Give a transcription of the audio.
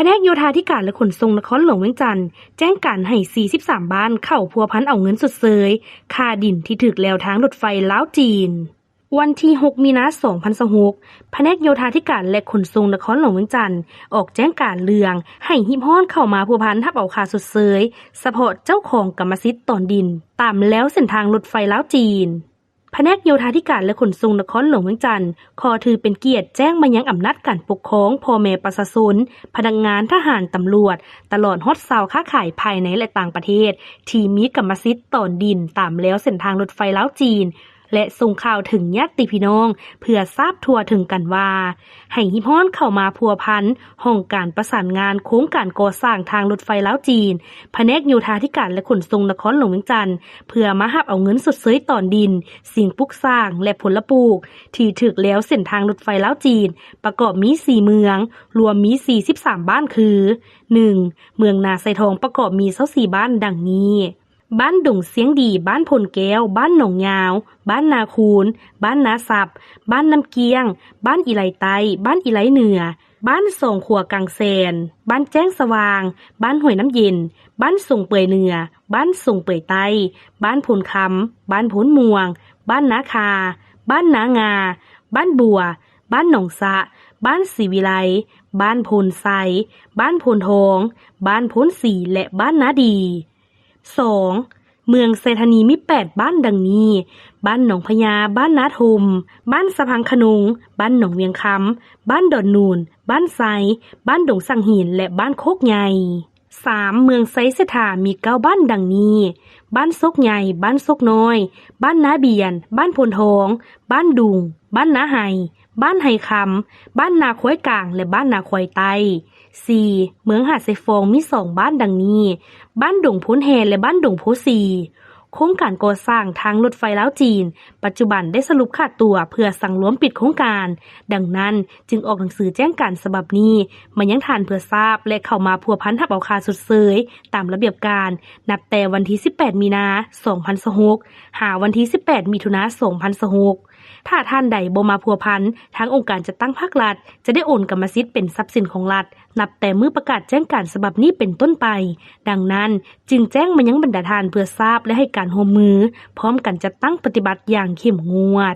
ພະແນກໂຍທາທິການ ແລະ ຂົນສົ່ງນະຄອນຫຼວງວຽງຈັນ ແຈ້ງການໃຫ້ ສີ່ສິບສາມ ບ້ານເຂົ້າພົວພັນເອົາເງິນຊົດເຊີຍຄ່າດິນທີ່ຖືກແລວທາງລົດໄຟລາວ-ຈີນ. ວັນທີ ຫົກ ມີນາ ສອງພັນຊາວຫົກ ພະແນກໂຍທາທິການ ແລະ ຂົນສົ່ງນະຄອນຫຼວງວຽງຈັນ ອອກແຈ້ງການເລື່ອງໃຫ້ຮີບຮ້ອນເຂົ້າມາພົວພັນຮັບເອົາຄ່າຊົດເຊີຍ ສະເພາະເຈົ້າຂອງກຳມະສິດຕອນດິນຕາມແລວເສັ້ນທາງລົດໄຟລາວ-ຈີນ. ພະແນກໂຍທາທິການ ແລະ ຂົນສົ່ງນະຄອນຫຼວງວຽງຈັນ ຂໍຖືເປັນກຽດແຈ້ງມາຍັງອຳນາດການປົກຄອງ, ພໍ່ແມ່ປະຊາຊົນ, ພະນັກງານ, ທະຫານ, ຕຳຫຼວດ ຕະຫຼອດຮອດຊາວຄ້າຂາຍພາຍໃນ ແລະ ຕ່າງປະເທດ ທີ່ມີກຳມະສິດຕອນດິນຕາມແລວເສັ້ນທາງລົດໄຟລາວ-ຈີນ ແລະ ສົ່ງຂ່າວເຖິງຍາດຕິພີ່ນ້ອງ ເພື່ອຊາບທົ່ວເຖິງກັນວ່າ ໃຫ້ຮີບຮ້ອນເຂົ້າມາພົວພັນຫ້ອງການປະສານງານໂຄງການກໍ່ສ້າງທາງລົດໄຟລາວ-ຈີນ, ພະແນກໂຍທາທິການ ແລະ ຂົນສົ່ງນະຄອນຫຼວງວຽງຈັນ ເພື່ອມາຮັບເອົາເງິນຊົດເຊີຍຕອນດິນ, ສິ່ງປຸກສ້າງ ແລະ ຜົນລະປູກ ທີ່ຖືກແລວເສັ້ນທາງລົດໄຟລາວ-ຈີນ ປະກອບມີ ສີ່ ເມືອງ, ລວມມີ ສີ່ສິບສາມ ບ້ານ ຄື: ໜຶ່ງ ເມືອງນາໄຊທອງ ປະກອບມີ ຊາວສີ່ ບ້ານ ດັ່ງນີ້: ບ້ານດົງຊຽງດີ, ບ້ານໂພນແກ້ວ, ບ້ານໜອງຍາວ, ບ້ານນາຄູນ, ບ້ານນາສັບ, ບ້ານນ້ຳກ້ຽງ, ບ້ານອີໄລໃຕ້, ບ້ານອີໄລເໜືອ, ບ້ານສອງຂົວກາງແສນ, ບ້ານແຈ້ງສະຫວ່າງ, ບ້ານຫ້ວຍນ້ຳເຢັນ, ບ້ານຊົງເປືອຍເໜືອ, ບ້ານຊົງເປືອຍໃຕ້, ບ້ານໂພນຄຳ, ບ້ານໂພນມ່ວງ, ບ້ານນາຄາ, ບ້ານນາງາ, ບ້ານບົວ, ບ້ານໜອງສະ, ບ້ານສີວິໄລ, ບ້ານໂພນໄຊ, ບ້ານໂພນທອງ, ບ້ານໂພນສີ ແລະ ບ້ານນາດີ. ສອງ ເມືອງໄຊທານີມີ ແປດ ບ້ານ ດັ່ງນີ້: ບ້ານໜອງພະຍາ, ບ້ານນາທົມ, ບ້ານສະພັງຂະນົງ, ບ້ານໜອງວຽງຄຳ, ບ້ານດອນນູນ, ບ້ານໄຊ, ບ້ານດົງສັງຫີນ ແລະ ບ້ານໂຄກໃຫຍ່. ສາມ ເມືອງໄຊເສດຖາມີ ເກົ້າ ບ້ານ ດັ່ງນີ້: ບ້ານໂຊກໃຫຍ່, ບ້ານໂຊກນ້ອຍ, ບ້ານນາບຽນ, ບ້ານໂພນທອງ, ບ້ານດຸງ, ບ້ານນາໄຮ, ບ້ານໄຮຄຳ, ບ້ານນາຄວາຍກາງ ແລະ ບ້ານນາຄວາຍໃຕ້. ສີ່ ເມືອງຫາດຊາຍຟອງມີ ສອງ ບ້ານ ດັ່ງນີ້: ບ້ານດົງໂພນແຮ່ ແລະ ບ້ານດົງໂພສີ. ໂຄງການກໍ່ສ້າງທາງລົດໄຟລາວ-ຈີນ ປັດຈຸບັນໄດ້ສະຫຼຸບຂາດຕົວເພື່ອສັງລວມປິດໂຄງການ, ດັ່ງນັ້ນຈຶ່ງອອກໜັງສືແຈ້ງການສະບັບນີ້ມາຍັງທ່ານເພື່ອຊາບ ແລະ ເຂົ້າມາພົວພັນຮັບເອົາຄ່າຊົດເຊີຍຕາມລະບຽບການ ນັບແຕ່ວັນທີ ສິບແປດ ມີນາ ສອງພັນຊາວຫົກ ຫາວັນທີ ສິບແປດ ມິຖຸນາ ສອງພັນຊາວຫົກ. ຖ້າທ່ານໃດບໍ່ມາພົວພັນ, ທາງອົງການຈັດຕັ້ງພາກລັດຈະໄດ້ໂອນກຳມະສິດເປັນຊັບສິນຂອງລັດ ນັບແຕ່ມື້ປະກາດແຈ້ງການສະບັບນີ້ເປັນຕົ້ນໄປ. ດັ່ງນັ້ນ, ຈຶ່ງແຈ້ງມາຍັງບັນດາທ່ານເພື່ອຊາບ ແລະ ໃຫ້ການຮ່ວມມື, ພ້ອມກັນຈັດຕັ້ງປະຕິບັດຢ່າງເຂັ້ມງວດ.